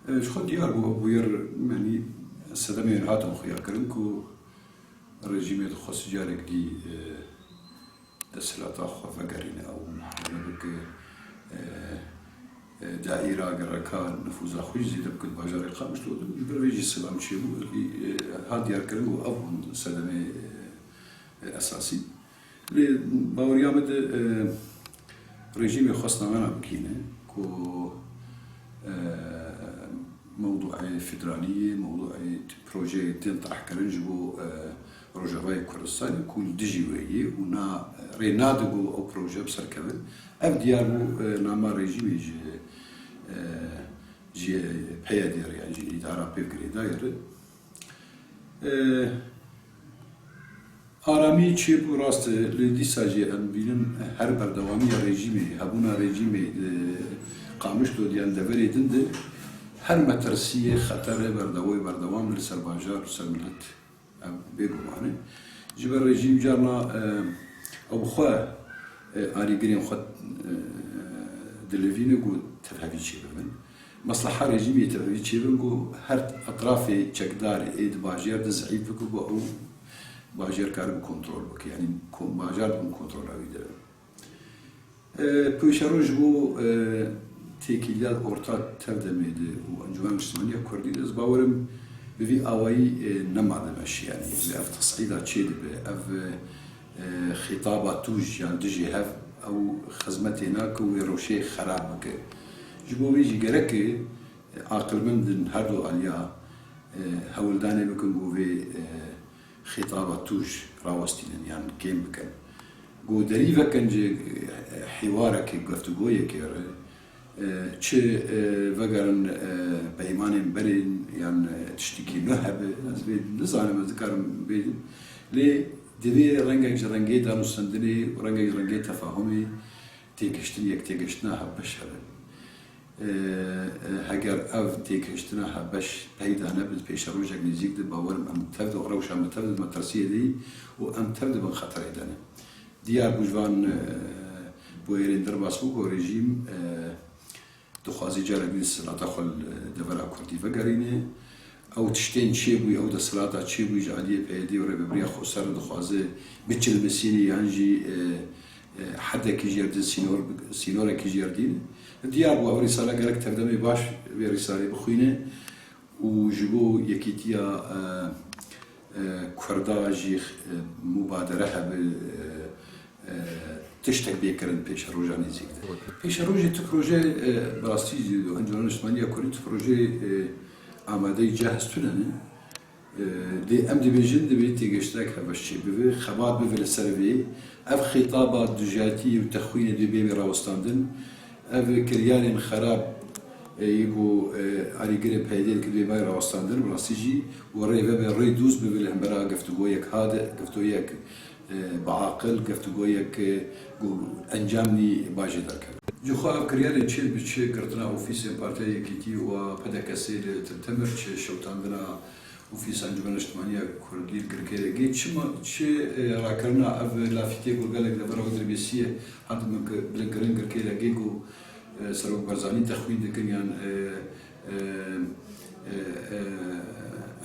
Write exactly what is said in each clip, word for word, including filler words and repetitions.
E, ji xwe diyar bû, bûyer, yanî sedemê hatin xuyakirin ku rejîmê dixwest carek dî, e, desthilata xwe vegerîne ew muharebe bike, e, e, daîra gereka nifûza xwe jî zêde bike di bajarê Qamişlo de. Ji ber vê jî silam çêbû, e, hat diyarkirin û ev bûn sedemê, e, esasî. Lê baweriya min de, e, rejîmê xwest navena bigihîne ku, e, mewdûê federaliyê, mewdûê projeyê tên tehkirin ji bo, e, Rojavayê Kurdistanê ku li dijî wê yê û na, rê nade ku ew proje bi ser keve. Ev diyar bû, e, nama rejîmê ji, e, ji P Y D'ê re yan ji îdara pê girêdayê re. E, Aramî çêbû rast e, lê dîsa jî em dibînin her berdewamiya rejîmê, hebûna rejîmê, e, Qamişlo yan deverê din de her metirsiyê, xeterê berdewê berdewam li ser bajar û ser milet. Ev bêguman e. Ji ber rejîm carna, e, ew bi xwe, e, alîgirên xwe, e, dilivîne ku tevhevî çêbibin. Mesleha rejîmê tevhevî çêbin ku her etrafê çekdarê ê di bajêr de zeîf bike ku ew bajêr karibe kontrol bike. Yanî kon-, bajar di bin kontrola wî de be. E, pêşeroj ji bo, e, têkiliya orta Tevdemê de û Encûmen Niştimaniya Kurdî de, ez bawerim bi vî awayî, e, nema dimeşe. Yanî ev tesîda çêdibe, ev, e, xîtaba tûj yan dijî hev, ew xizmetê nake û wê rewşê xerab bike. Ji bo vê jî gerek e, e, aqilmend in her du aliya, e, hewldanê bikin ku vê, e, xîtaba tûj rawestînin yan kêm bikin. Ku derî vekin ji, e, hîwarekê, guftûgoyekê re, e, çi, e, vegerin, e, peymanên berê yan, e, tiştekî nû hebe, ez vê nizanim, ez dikarim bêjim. Lê divê rengek ji rengê danûstendinê û rengek ji rengê tefahumê têgihiştin, yek têgihiştina hevbeş hebe. E, e, heger ev têgihiştina hevbeş peyda nebe di pêşerojek nêzîk de, bawerim em tev de rewşa me tev de metirsiyê de yî û em tev de bin xeterê de ne. Diyar bû ji van, e, bûyerên derbas bû ku rejîm, e, dixwaze carek din silata xwe li devera Kurdî vegerîne. Ew tiştên çêbûyî, ew desthilata çêbûyî ji aliyê P Y D û Rêveberiya Xweser re dixwaze biçilmisînî yan jî, e, e, hedekî jêr din, sînor, sînorekî jêr din. Diyar bû, ev rîsale gerek Tevdemê baş vê rîsalê bixwîne û ji bo yekîtiya, e, e, Kurda jî, e, mubadere hebe, e, e, tiştek bê kirin pêşeroja nêzîk de. Pêşerojê tu proje, e, bi rastî jî Encûmena Niştimaniya Kurdî tu projeyê, e, amadeyî cehez tune ne. E, lê em dibêjin, divê têgihiştinek hevbeş çêbibe, xebat bibe li ser vê. Ev xîtaba dijatiyê û texwînê divê bê rawestandin. Ev kiryarên xerab, e, yê ku, e, alîgirê P Y D'ê dike divê bê rawestandin, bi rastî jî û rê vebe, rê dûz bibe li hembera guftûgoyek hade, guftûgoyek, e, bi aqil, guftûgoyek, e, ku encamî bajê derkeve. Ji xwe ev kiryarên çê bi çi girtina ofîsên Partiya Yekîtî û a P D K'ê li Til Temir, çi şewitandina Ofîsa Encûmena Niştimaniya Kurdî li Girkêlekê, çima, çi, e, rakirina ev lafîtiyê ku gelek devera wê dirbêsiye, hat bilinkir-, bilinkirin Girkêlekê ku, e, Serok Barzanî texwîn dikin yan, e, e, e, e,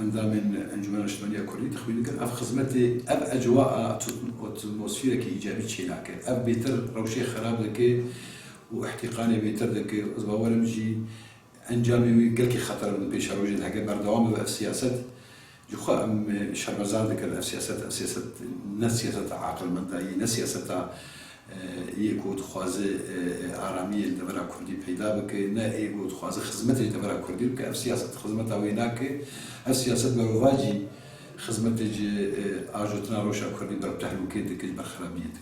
endamên Encûmena Niştimaniya Kurdî texwîn dikin. Ev xizmetê, ev ecwa a atmosferekî îcabî çênake. Ev bêtir rewşê xerab dike û îhtîqanê bêtir dike. Ez bawerim jî encamê wî gelkî xeter in pêşerojê de. Heke berdewam bibe ev siyaset, ji xwe em, e, şermezar dikin ev siyaset. Ev siyaset ne siyaseta aqilmenda ye, ne siyaseta, e, yê ku dixwaze, e, e, aramiyê li devera Kurdî peyda bike, ne yê ku dixwaze xizmetê ji devera Kurdî bike. Ev siyaset xizmeta wê nake. Ev siyaset berovajî xizmetê ji, e, ajotina rewşa Kurdî ber bi tehlûkê dike, ji ber xerabiyê dike.